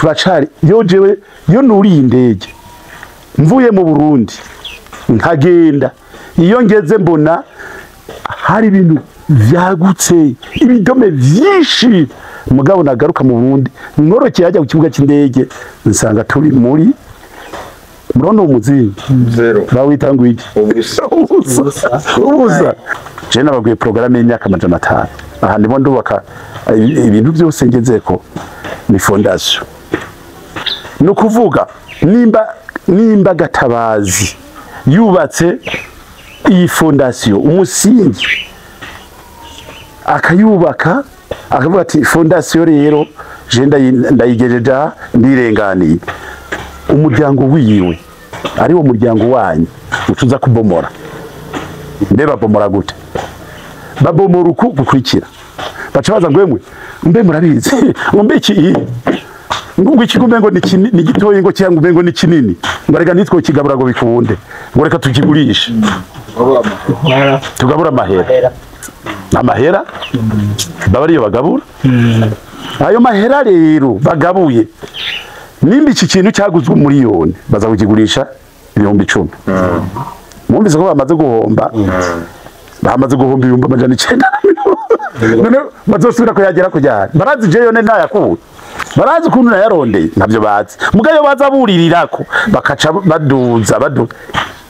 Turacari yo jewe yo nuriye indege mvuye mu Burundi nkagenda, iyo ngeze mbona hari ibintu vyagutse, ibidome vyinshi. Mugabo nagaruka mu Burundi nkorokeye hajya ku kibuga cy'indege nsanga turi muri murono umuzingi Zero. Bawita ngo iki? Ubusa. Ubusa, ubusa. Je nababwiye porogaramu y'imyaka 500. Aha ndimo ndubaka ibintu byose ngezeko ni fondation. Ni ukuvuga nimba Gatabazi yubatse iyi fondation, umusingi akayubaka, akavuga ati fondation rero je ndayigejeje aha, ndirenganiye umuryango wiwe, ari wo muryango wanyu ucuza kubomora. Mbe babomora gute? Babomora uku gukurikira. Baca baza ngo emwe mbe murabizi, ngo mbe iki, ngo iki ngo ni gitoyi, ngo cyangwa ngo ni kinini, ngo reka nitwo kigabura ngo bikunde, ngo reka tukigurishe tugabura amahera. Amahera baba ariyo bagabura. Ayo mahera rero bagabuye, nimba iki kintu cyaguzwe miliyoni baza kukigurisha 10,000. Mwumvise ko bamaze guhomba, bamaze guhomba 900,000. None bazosubira kuyagera kujyana? Barazi jeyo ne nayakuye, barazi ukuntu nayarondeye, ntabyo bazi. Mugayo baza buririrako bakaca baduza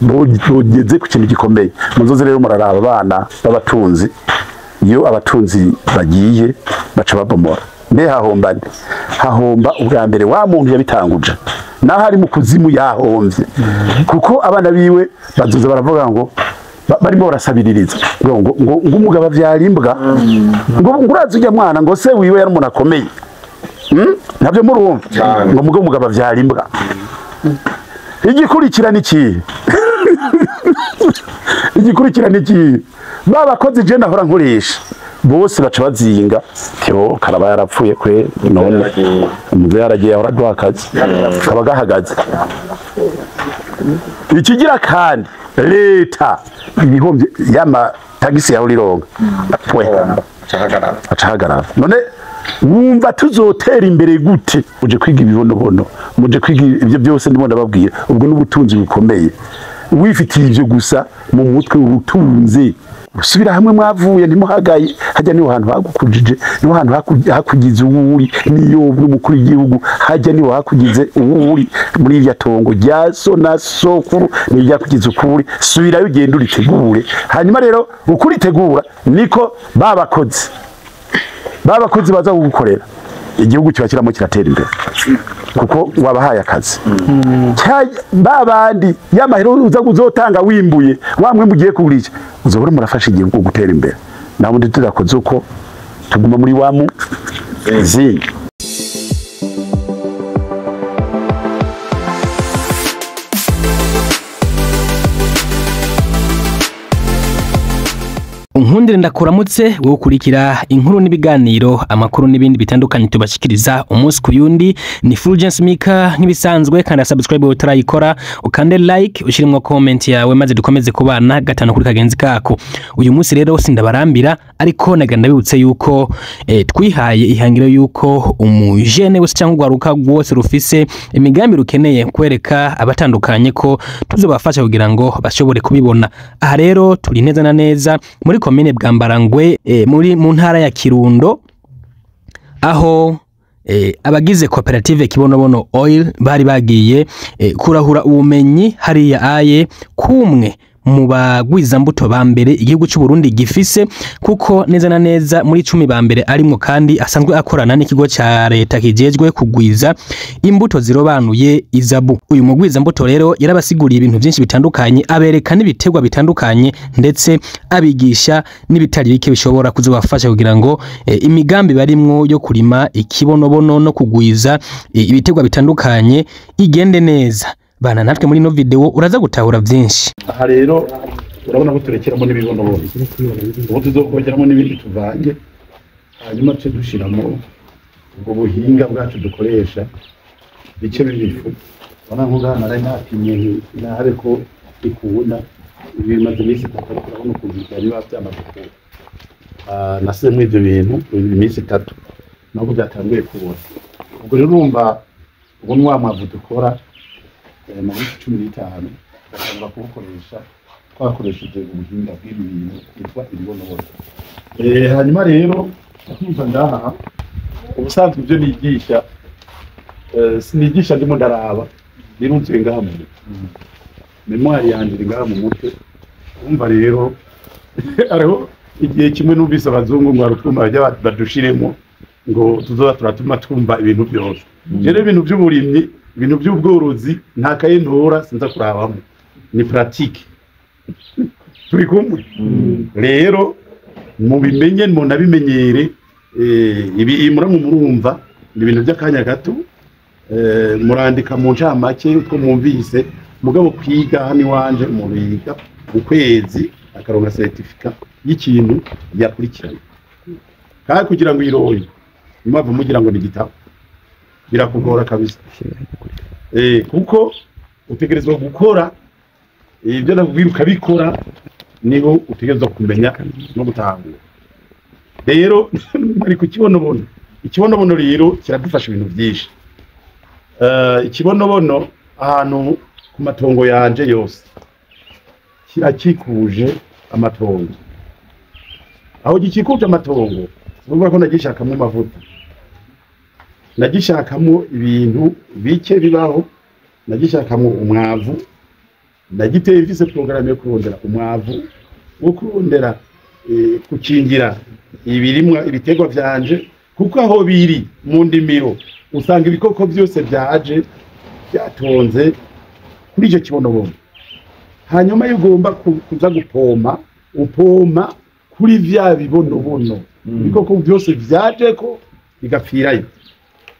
bugeze ku kintu gikomeye. Muzoze rero muraraba abana b'abatunzi, iyo abatunzi bagiye baca babomora. Mbe hahomba nde? Hahomba ubwa mbere wa muntu yabitanguje, naho ari mu kuzimu yahomvye, kuko abana biwe bazoza baravuga ngo barimo barasabiririza ngo ngo ngo umugabo avyara imbwa, ngo urazi ujya mwana ngo se wiwe yari umuntu akomeye. Ntabyo murumva? Cyane. Ngo umugabo avyara imbwa. Igikurikira ni ikihe? Igikurikira ni ikihe? Ba bakozi je nahora nkoresha bose baca bazinga tyo karaba yarapfuye kwe, none umuze yaragiye ahora aduha akazi kaba gahagaze. Ikigira kandi leta ibihomvye y'ama tagisi yawe rironga we Acahagarara. Acahagarara. None wumva tuzotera imbere gute? Muje kwiga ibibonobono, muje kwiga ibyo byose ndimo ndababwira. Ubwo n'ubutunzi bukomeye, wifitiye ibyo gusa mu mutwe, ubutunzi usubira hamwe mwavuye ntimuhagaye. Hajya niho hantu hagukujije, niho hantu hakugize uwuri, niyo n'umukuru w'igihugu hajya niho hakugize uwuri muri irya tongo rya so na sokuru, ni ryakugize ukuri. Subirayo ugende uritegure. Hanyuma rero ukuritegura niko babakozi babakozi baza kugukorera, igihugu kiba kiramo kiratera imbere kuko wabahaye akazi. Babandi y'amahera uza uzotanga wimbuye wamwe mugiye kugurisha, uzobora murafasha igihugu gutera imbere. Naho ndi tudakoze uko tuguma muri wamu zingi. Unkundire ndakuramutse wowe ukurikira inkuru n'ibiganiro, amakuru n'ibindi bitandukanye tubashikiriza umunsi ku yundi. Ni Fulgence Mika nk'ibisanzwe, kandi subscribe utarayikora, ukande like, ushirimo comment yawe maze dukomeze kubana gatanu kuri kagenzi kako. Uyu munsi rero sindabarambira, ariko naga ndabibutse yuko twihaye ihangiro yuko umujene wese cyangwa ugwaruka rwose rufise imigambi rukeneye kwereka abatandukanye ko tuzobafasha kugira ngo bashobore kubibona. Aha rero turi neza na neza muri komine Bwambarangwe, muri mu ntara ya Kirundo, aho abagize koperative Kibonobono Oil bari bagiye kurahura ubumenyi hariya aye kumwe mu bagwizambuto ba mbere igihugu cy'u Burundi gifise, kuko neza na neza muri 10 ba mbere arimwo, kandi asanzwe akorana n'ikigo ca leta kijejwe kugwiza imbuto zirobanuye izabu. Uyu mugwizambuto rero yarabasiguriye ibintu byinshi bitandukanye, abereka n'ibitegwa bitandukanye, ndetse abigisha n'ibitari bike bishobora kuzobafasha kugira ngo imigambi barimwo yo kurima ikibonobono no kugwiza ibitegwa bitandukanye igende neza. Bana natwe muri no video uraza gutahura byinshi. Aha rero urabona ko turekeramo n'ibibonobono, ubu tuzokongeramo n'ibindi tuvange, hanyuma tuce dushiramo ubwo buhinga bwacu dukoresha bice b'ibifu. Urabona nko ngaha nari napimye nahabe ko bikunda, ibi bimaze iminsi 3, ariko urabona ukuntu byari biba byamaze kubora. Nasizemo ibyo bintu iminsi 3 nabwo byatanguye kubora. Ubwo rero urumva Ubu ni wa mwavu dukora mu minsi 15, tugatangura kuwukoresha twakoresheje ubuhinga bw'ibi bintu byitwa ibibonobono. Hanyuma rero tuza ngaha. Ubusanzwe ibyo nigisha, sinigisha ndimo ndaraba, nirunzuye ngaha mu mutwe, mémoire yanje iri ngaha mu mutwe. Umva rero, hariho igihe kimwe numvise abazungu ngo hari utwuma bajya badushiremo ngo tuzoza turatuma twumva ibintu byose. Rero ibintu by'uburimyi, ibintu by'ubworozi, nta kaye ntora, sinza kurabamo, ni pratique. Turi kumwe rero, mubimenye, munabimenyere. Ibi muramu murumva ni ibintu by'akanya gato. Murandika mu ncamake utwo mwumvise, mugabo kwiga hano iwanje umuntu yiga ukwezi akaronka certificat y'ikintu yakurikiranye. Kandi kugira ngo ironke, impamvu mugira ngo ni igitabo, birakugora kabisa, kuko utegerezwa gukora ibyo nakubwira ukabikora, niho utegerezwa kumenya no gutahura. Rero muri ku kibonobono, ikibonobono rero kiradufasha ibintu byinshi. Ikibonobono ahantu ku matongo yanje yose kirakikuje amatongo. Aho gikikuje amatongo, urumva ko nagishakamo amavuta, nagishakamo ibintu bike bibaho, nagishakamo umwavu. Nagiteye mfise porogaramu yo kurondera umwavu, wo kurondera gukingira ibirimwa, ibiterwa vyanje, kuko aho biri mu ndimiro usanga ibikoko byose byaje byatonze kuri icyo kibonobono. Hanyuma iyo ugomba kuza gupompa, upompa kuri vya bibonobono, ibikoko byose vyaje ko bigapfirayo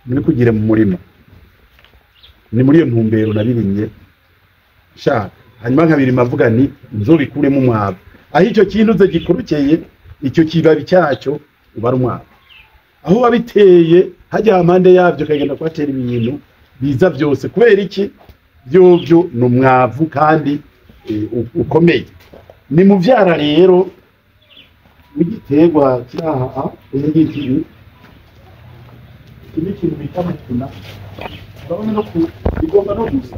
muri kugira mu murima. Ni muri iyo ntumbero nabirimye shaka. Hanyuma nkabirima avuga ni nzobikuremo umwavu. Aho icyo kintu uze gikurukeye, icyo kibabi cyacyo uba ari umwavu. Aho wabiteye hajya impande yabyo ukagenda kuhatera ibintu biza byose, kubera iki? Byovyo ni umwavu kandi ukomeye. Ni mu vyara rero w'igiterwa kiri aha, iki ngiki, iki ni ikintu bita mukuna. Urabona no ku bigomba no gusa,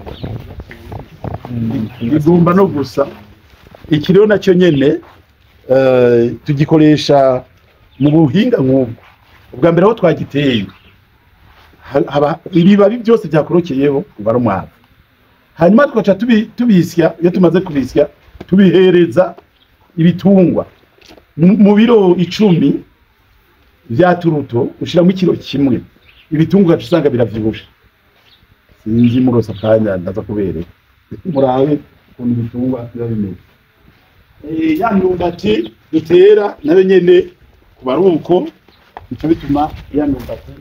bigomba no gusa. Iki rero nacyo nyene tugikoresha mu buhinga nk'ubwo. Ubwa mbere aho twagiteye haba ibibabi byose byakorokeyeho uba ari umwavu. Hanyuma tugaca tubisya. Iyo tumaze kubisya, tubihereza ibitungwa. Mu biro 10 vya turuto ushiramo ikiro 1, ibitungwa ugaca usanga biravyibushe. Sinzi murose akanya ndaza kubereka, murabe ukuntu ibitungwa biba bimeze. Ya myumbati dutera nayo nyene kuba ari uko, bica bituma ya myumbati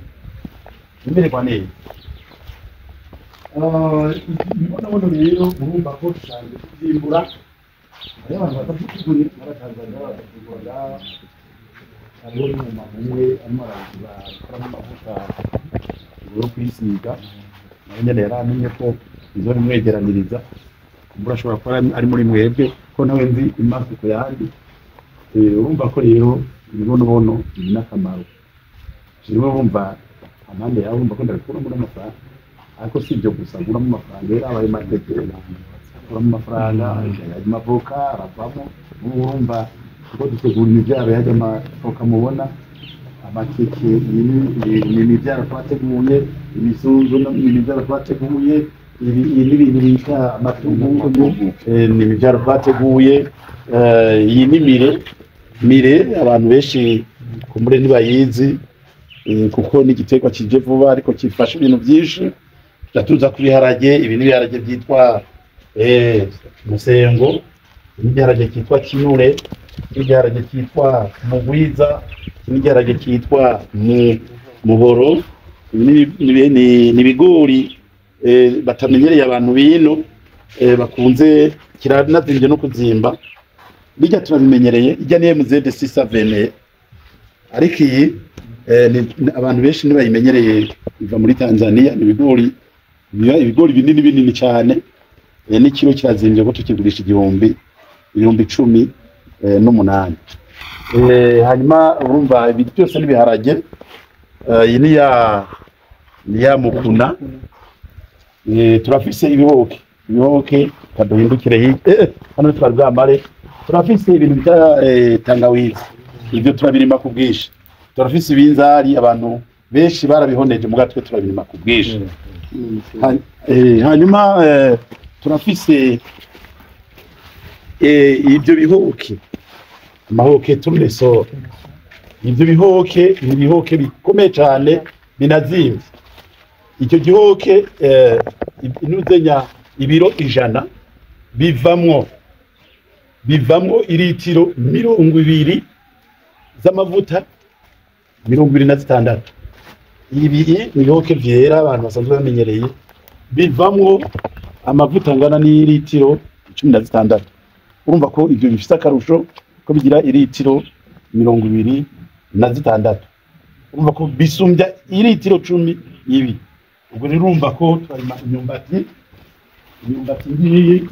imererwa neza. Ibibonobono rero murumva ko dusanzwe tuvyimbura. Hariho abantu batavyiteguye, n'abatanzaniya bakavyigura. Hariho n'umumama umwe arimo arabigura, akoramo amavuta yo kwisiga, nawe nyene yaramenye ko izobimwegeraniriza. Kumbura ashobora kuba ari muri mwebwe, ko nawe nzi imasuko yandi. Urumva ko rero ibibonobono biri n'akamaro. Jewe wumva amande yawe, urumva ko ndabikuramo n'amafaranga. Ariko si ibyo gusa nkuramo amafaranga, rero abaye mateke akuramo amafaranga, ayo mavoka aravamo. Ubu urumva kuko dutegura imivyaro yajya amavoka mubona, amateke ni imivyaro twateguye, imisunzu ni imivyaro twateguye, ibi ni ibintu bita amatugu, ni imivyaro twateguye. Iyi ni mire. Mire abantu benshi kumbure ntibayizi, kuko ni igiterwa kije vuba ariko kifasha ibintu byinshi. Tuza ku biharage, ibi ni ibiharage byitwa musengo, ibi ni igiharage cyitwa kinure, iki ni igiharage cyitwa mugwiza, iki ni igiharage cyitwa muhoro. Ibi ni ibigori batamenyereye abantu bino, bakunze kiranazimbye no kuzimba. Bijya turabimenyereye, ijya ni MZ 6 ariko iyi abantu benshi ntibayimenyereye, iva muri Tanzania. Ni ibigori biba ibigori binini binini cyane, n'ikiro kirazimbye ko tukigurisha 10,018. Hanyuma urumva ibi byose n'ibiharage. Iyi ni ya mukuna. Turafise ibihoke, ibihoke kaduhindukire hirya hano twari bwamare. Turafise ibintu bita tangawizi, ivyo turabirima ku bwinshi. Turafise ibinzari, abantu benshi barabihoneje, muga twe turabirima ku bwinshi. Hanyuma turafise ibyo bihoke, amahoke tournesol. Ibyo bihoke ni ibihoke bikomeye cyane, binazimvye. Icyo gihoke inuzenya ibiro 100 bivamwo iritiro 20 z'amavuta, 26. Ibi ibihoke vyera abantu basanzwe bamenyereye bivamwo amavuta angana n'iritiro 16. Urumva ko ibyo bifite akarusho ko bigira iritiro 26. Urumva ko bisumbya iritiro 10 ibi. Ubwo rero urumva ko twarima imyumbati, imyumbati ngiyi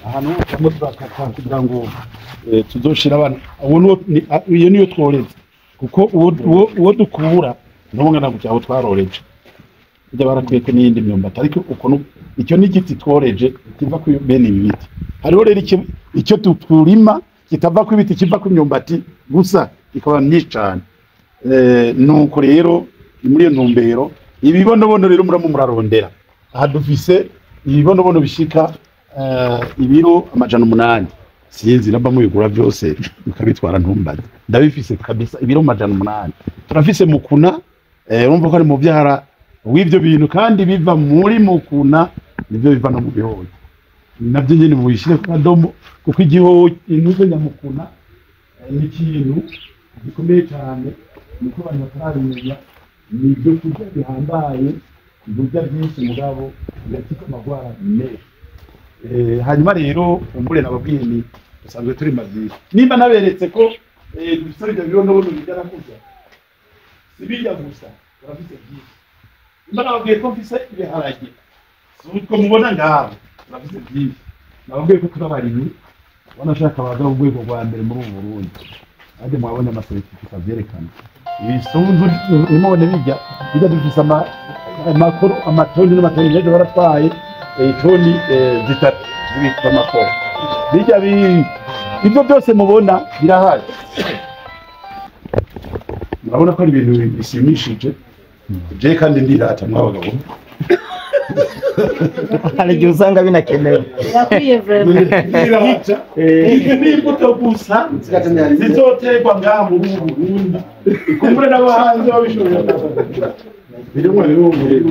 ahantu hamwe turakata kugira ngo tuzoshira abana. Iyo niyo tworeze, kuko uwo dukura ntubongana gutya aho twaroreje. Bijya barakwiye ko n'iyindi myumbati, ariko uko icyo ni igiti tworeje kiva ku bene ibi biti. Hariho rero icyo turima kitava ku biti, kiva ku myumbati gusa, ikaba myinshi cyane. Nuko rero muri iyo ntumbero ibibonobono rero muramo murarondera. Aha dufise ibibonobono bishika ibiro 800. Sinzi namba mubigura byose mukabitwara, ntumbaze. Ndabifise kabisa ibiro 800. Turafise mukuna, urumva ko ari mu byara w'ivyo bintu, kandi biva muri mukuna nivyo biva no mu bihoho. Navyo nyene mubishire ku kadomo, kuko igihoho intuze nyamukuna ni ikintu gikomeye cyane, niko abantu batarabimenya. Ni ibyo kurya bihambaye, ibyo byinshi mugabo birakika amagwara menshi. Hanyuma rero umbure nababwiye ni dusanzwe turi mavyinshi. Nimba naberetse ko dufise ibyo bibonobono bijana kurya, si bijya gusa, turafise byinshi. Nimba nababwiye ko mfise ibiharage, si utwo mubona ngaho, turafise byinshi. Nababwiye ko turi abarimyi banashaka baza mu rwego rwa mbere muri ubu Burundi. Kandi mwabonye amasertifika vyerekana ibisunzu nimubone bijya dufise amakoro, amatoni n'amatoni. Ejo baratwaye itoni 3 z'amakoro. Bijya ibyo byose mubona birahari. Murabona ko ari ibintu bishimishije. Je kandi ndirata mwabagabo. Hari igihe usanga binakenewe. Ndirata. Izi ni imbuto gusa zizoterwa ngaha muri ubu Burundi. Kumbure n'abahanzi babishoboye. Birimwo birumwe.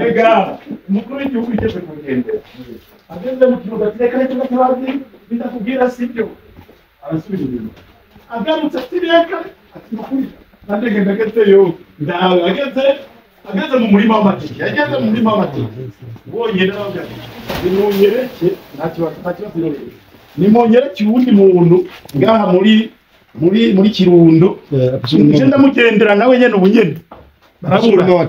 Ega, umukuru w'igihugu yigeze kugendera. Ageze mu kibuga ati reka reka gatabazi bidakubwira sibyo. Arasubira inyuma. Agarutse ati reka, ati nukuri. Nandegenda agezeyo, ndawe ageze mu murima w'amateke, ageze mu murima w'amateke. Wonyene aravuga ati nimunyereke, nta kibazo rero. Nimunyereke uwundi muntu ngaha muri Kirundo. Nje ndamugendera nawe nyene ubunyene. Barabura.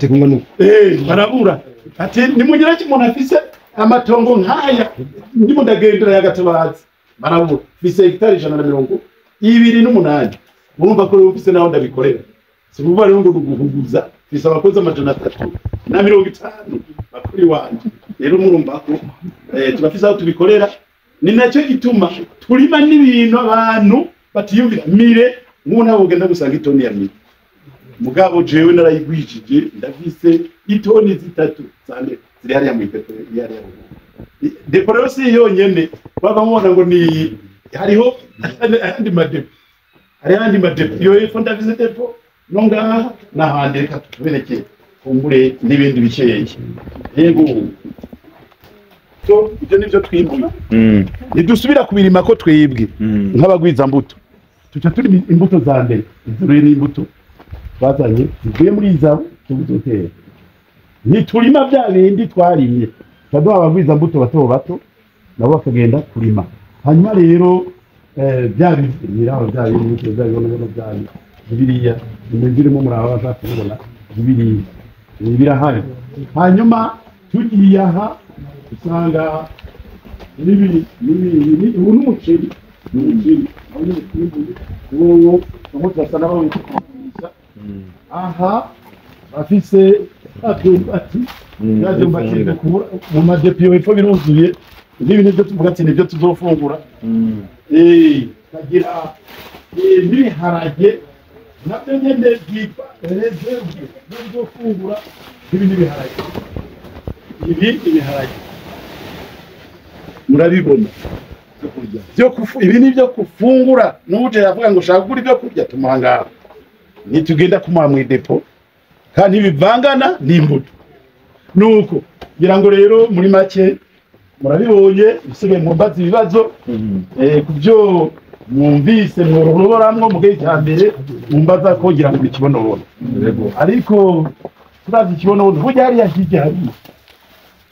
Barabura. Ati nimunyereke umuntu afise amatongo nkaya, ndimo ndagendera yagatabazi. Barabura. Mfise hegitari 128. Urumva ko rero mfise naho ndabikorera. Sinuba rero ngo guhuguza, mfise abakozi 350 bakuri wanje. Rero murumva ko turafise aho tubikorera. Ni nacyo gituma turima n'ibintu abantu batiyumvira. Mire nk'ubu ntabwo ugenda gusanga itoni ya mire. Mugabo jewe narayigwijije, ndafise itoni 3 zande ziri hariya mu ipepo hariya. Depo rero si yonyene baba mubona ngo ni hariho ayandi madepo. Hariho ayandi madepo. Iyo epfo ndafise depo no ngaha n'ahandi, reka tubereke kumbure n'ibindi bikeya. Yego. So ibyo nivyo twimbuye. Ntidusubira kubirima ko twibwe nk'abagwiza mbuto. Tuca turi imbuto za mbere. Izo rero ni imbuto bazanye zivuye muri izabo tuzotera. Ntiturima bya bindi twarimye. Taduha abagwiza mbuto bato bato nabo bakagenda kurima. Hanyuma rero bya biraho bya bindi bya bibonobono bya biriya nimuzirimo muraba bazakubona biriya birahari. Hanyuma tugiye aha usanga nibi ubu n'umuceri uwo turasa n'abawita aha bafise Ati byumba dukura mu madepiyo hepfo biruzuye, n'ibi nibyo tuvuga ati nibyo tuzofungura. Kagira n'ibiharage nabyo nyene byitwa réserve nibyo ibi n'ibiharage, ibi ibiharage murabibona byo kufu, ibi nibyo kufungura. N'uje yavuga ngo shaka kugura ibyo kurya, tumuha ngaho, nitugenda kumuha mu dépôt kandi bivangana n'imbuto. Nuko ngira ngo rero muri make murabibonye, bisigaye mumbaza ibibazo ku byo mwumvise mworoboramwo. Mugihe cya mbere mumbaza ko ngira ngo ikibonobono, ariko turazi ikibonobono burya hariya hirya hariya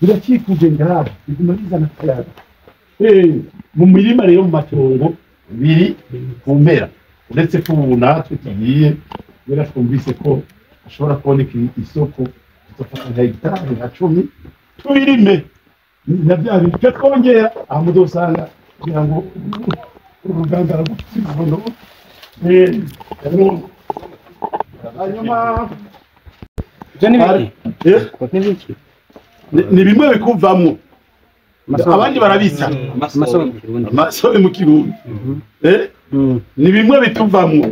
birakikuje ngaha, biguma bizana akayaga. Mu mirima rero, mu matongo biri ku mpera, uretse ko ubu natwe tugiye kubera twumvise ko hashobora kuboneka isoko, tuzofata nka hegitari nka 10 tubirime na bya bintu twongera aho muzosanga kugira ngo uruganda rugufite ikibono. Hanyuma Ibyo ni biki? Ni biki? Ni bimwe bikuvamwo, abandi barabisa Amasobe mu Kirundi. Amasobe mu Kirundi. Ni bimwe bituvamwo.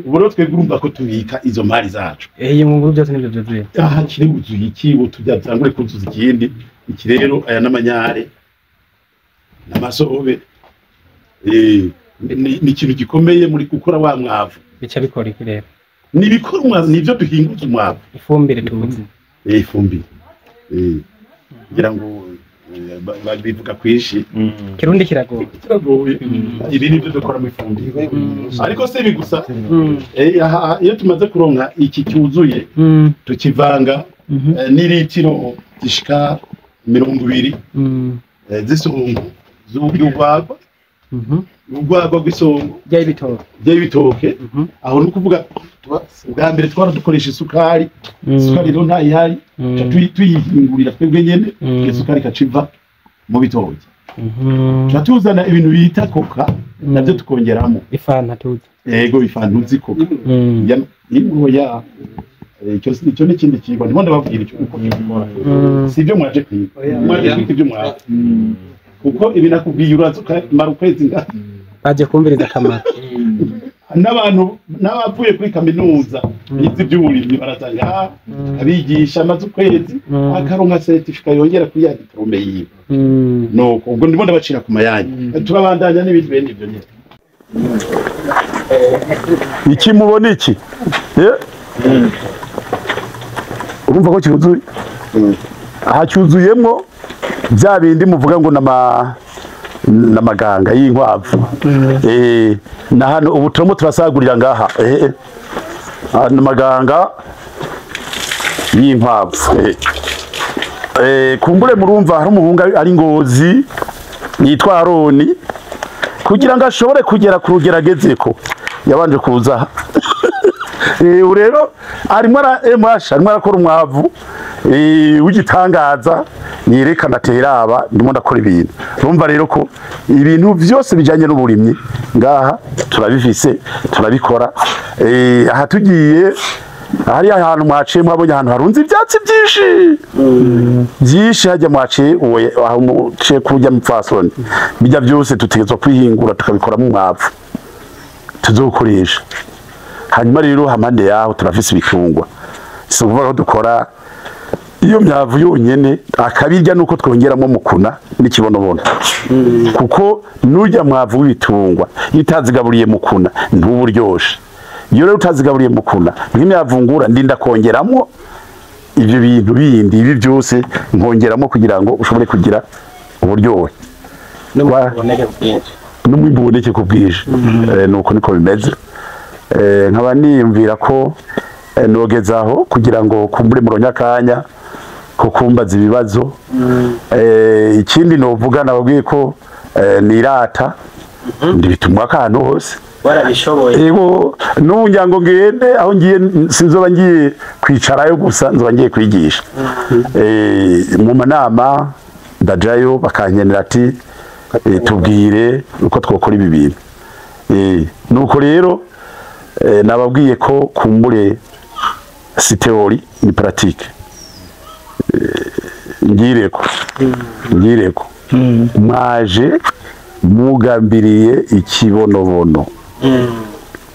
Ubu rero twebwe urumva ko tubika izo mari zacu. Iyi ngunguru byose nibyo byuzuye. Aha kiri wuzuye iki, ubu tujya tangure kuzuza ikindi. Iki rero aya n'amanyare n'amasobe, ni ikintu gikomeye muri gukora wa mwavu. Bica bikora iki rero? Ni ibikora umwavu, ni ibyo duhinguza umwavu. Ifumbire tuzi. Ifumbire, ngira ngo babivuga kwinshi. Kirundi kiragoye. Kiragoye. Ibi nibyo dukora mu ifumbire, ariko si ibi gusa. Aha, iyo tumaze kuronka iki cyuzuye, tukivanga n'iritiro zishika 20 z'isongo z'urwagwa, urwagwa rw'isongo. By'ibitoke. By'ibitoke. Aho ni ukuvuga ubwa mbere twara dukoresha isukari. Isukari rero ntayihari, tuyihingurira twebwe nyene. Isukari ikaca iva mu bitoki. Tuba tuzana ibintu bita coca, nabyo tukongeramo. Ifanta tuzi. Yego, ifanta uzi, coca. Ya icyo ni ikindi kigo, ndimo ndababwira icyo uko tubikora. Si ibyo mwaje kwiga, mwaje kwiga ibyo mwaje, kuko ibi nakubwiye uraza ukamara ukwezi ngaha. Baje kumviriza akamaro. N'abantu n'abavuye kuri kaminuza bize iby'uburimyi baraza ngaha, abigisha amaze ukwezi, akaronka certificat yongera kuri ya diplôme yiwe. Nuko ubwo ndimo ndabacira ku mayange, turabandanya n'ibindi bene ibyo nyine. Iki mubona iki? Urumva ko cyuzuye aha, cyuzuyemwo bya bindi muvuga ngo n'amaganga y'inkwavu. Na hano ubu turimo turasagurira ngaha. N'amaganga y'inkwavu. Kumbure murumva hari umuhungu ari Ngozi yitwa Aroni, kugira ngo ashobore kugera ku rugero agezeko yabanje kuza aha. Ubu rero arimo ara emasha arimo arakora umwavu w'igitangaza yerekana ateraba ndimo ndakora ibintu. Urumva rero ko ibintu byose bijyanye n'uburimyi ngaha turabifise, turabikora. Aha tugiye hariya ahantu mwaciye, mwabonye ahantu harunze ibyatsi byinshi byinshi, hajya mwaciye uwo aho muciye kurya mupfasoni, bijya byose dutegerezwa kwihingura tukabikoramo umwavu tuzokoresha. Hanyuma rero hampande yaho turafise ibitungwa. Si ukuvuga ko dukora iyo myavu yonyene, akabirya nuko twongeramo mukuna n'ikibonobono, kuko nurya mwavu w'ibitungwa iyo utazigaburiye mukuna ntuba uryoshe. Iyo rero utazigaburiye mukuna nk'imyavu ngura, ndinda kongeramo ibyo bintu bindi, ibi byose nkongeramo kugira ngo ushobore kugira uburyohe n'uboneke bwinshi. N'umwimbu uboneke ku bwinshi. Nuko niko bimeze. Nkaba niyumvira ko nogezaho kugira ngo kumbure muronye akanya ko kumbaza ibibazo. Ikindi novuga, nababwiye ko nirata ndibitumwa akantu hose. Warabishoboye. Ego, nungira ngo ngende aho ngiye, sinzoba ngiye kwicarayo gusa, nzoba ngiye kwigisha. Mu manama ndajayo, bakankenera ati tubwire uko twokora ibi bintu. Nuko rero nababwiye ko kumbure si théorie, ni pratique. Ngireko ngireko, mwaje mugambiriye ikibonobono.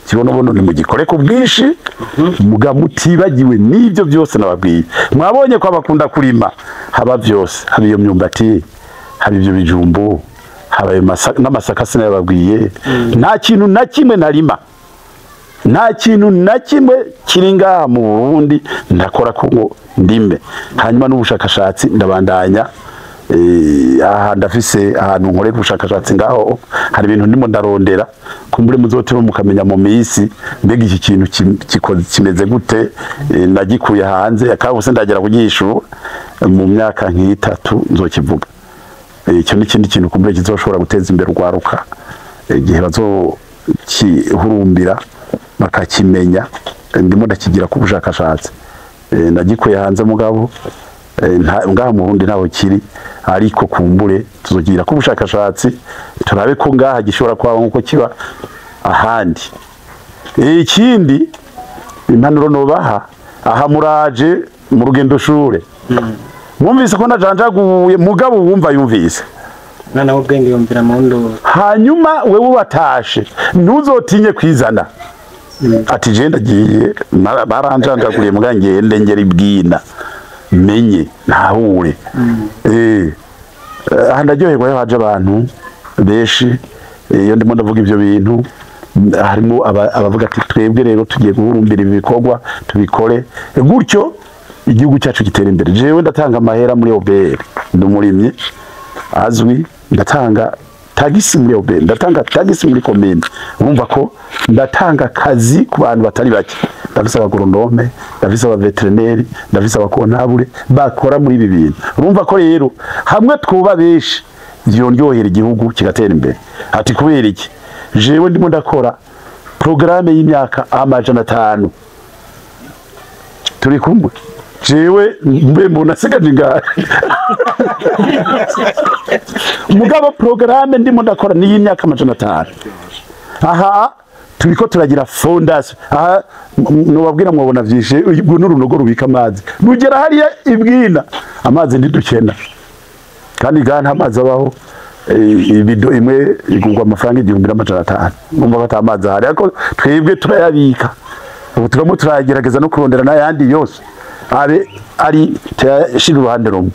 Ikibonobono nimugikore ku bwinshi, muga mutibagiwe n'ibyo byose nababwiye. Mwabonye ko abakunda kurima haba byose, haba iyo myumbati, haba ibyo bijumbu, haba ayo n'amasaka sinababwiye. Nta kintu na kimwe narima, nta kintu na kimwe kiri ngaha mu Burundi ndakora ko ngo ndime. Hanyuma n'ubushakashatsi ndabandanya. Aha ndafise ahantu nkorera ubushakashatsi, ngaho hari ibintu ndimo ndarondera, kumbure muzoteba mukamenya mu minsi mbega iki kintu kimeze gute. Nagikuye hanze akabuse, ndagera kugishura mu myaka nk'itatu nzokivuga. Icyo ni ikindi kintu kumbure kizoshobora guteza imbere urwaruka igihe bazokihurumbira bakakimenya. Ndimo ndakigira ku bushakashatsi. Nagikuye hanze mugabo ngaha mu Burundi ntaho kiri, ariko kumbure tuzogira ku bushakashatsi turabe ko ngaha gishobora kuba nkuko kiba ahandi. Ikindi impanuro nobaha, aha muraje mu rugendo shure, mwumvise ko najanjaguye, mugabo wumva yumvise. Umwana w'ubwenge yumvira mu nduru. Hanyuma wewe watashe ntuzotinye kwizana ati je ndagiye, baranjanjaguriye muga ngende ngera ibwina menye ntahure. Aha ndaryoherwa iyo haje abantu benshi. Iyo ndimo ndavuga ivyo bintu, harimo abavuga ati twebwe rero tugiye guhurumbira ibi bikorwa tubikore. Gutyo igihugu cyacu gitera imbere. Jewe ndatanga amahera muri OBR, ndi umurimyi azwi, ndatanga tagisi muri OBR, ndatanga tagisi muri komine. Urumva ko ndatanga akazi ku bantu batari bake. Ndafise abagoronome, ndafise abaveterineri, ndafise abakontabure bakora muri ibi bintu. Urumva ko rero hamwe twuba benshi vyondyohera igihugu kigatera imbere. Ati kubera iki? Jewe ndimo ndakora programme y'imyaka 500. Turi kumwe? Jewe mbe mbona sigaje ngahe, mugabo programme ndimo ndakora ni y'imyaka 500. Aha turiko turagira fondation. Aha nobabwira mwabona vyinshi. Ubwo n'urunogo rubika amazi nugera hariya ibwina, amazi ntidukena kandi ga nta mazi abaho. Ibido imwe igurwa amafaranga 1500. Numva ko ata amazi ahari, ariko twebwe turayabika. Ubu turimo turagerageza no kurondera n'ayandi yose abe ari tuyashira uruhande rumwe.